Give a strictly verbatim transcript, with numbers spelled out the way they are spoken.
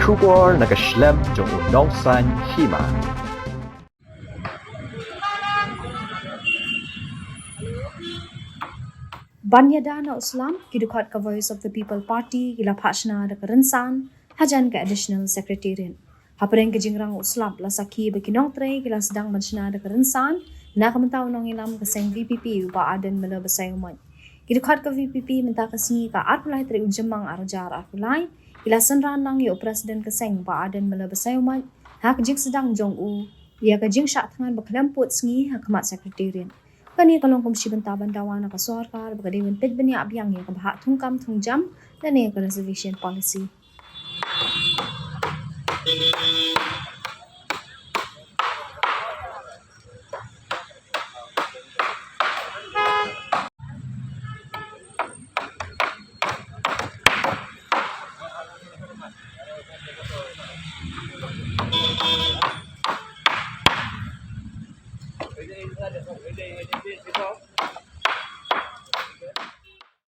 Khubor na ka shlem jong u nongsan hima. Ban ïada na u slap, ki dkhot ka Voice of the People Party ki la phah shna da ka rynsan hajan ka Additional Secretariat. Hapdeng ka jingrang u slap la sakhi ba ki nongtrei ki la sdang ban shna da ka rynsan na ka bynta u nongïalam ka seng VPP u Bah Ardent Miller Basaiawmoit. Ki dkhot ka VPP mynta ka sngi ka arphew lai tarik u Jymmang arhajar arphew lai ki la synran lang ïa u President ka seng Bah Ardent Miller Basaiawmoit ha ka jingsdang jong u ïa ka jingshah thngan ba khlem pud sngi ha khmat Secretariat. Kane ka long kum shi bynta ban dawa na ka sorkar ba ka dei ban peit bniah biang ïa ka bhah thungkam thungjam lane ka reservation policy.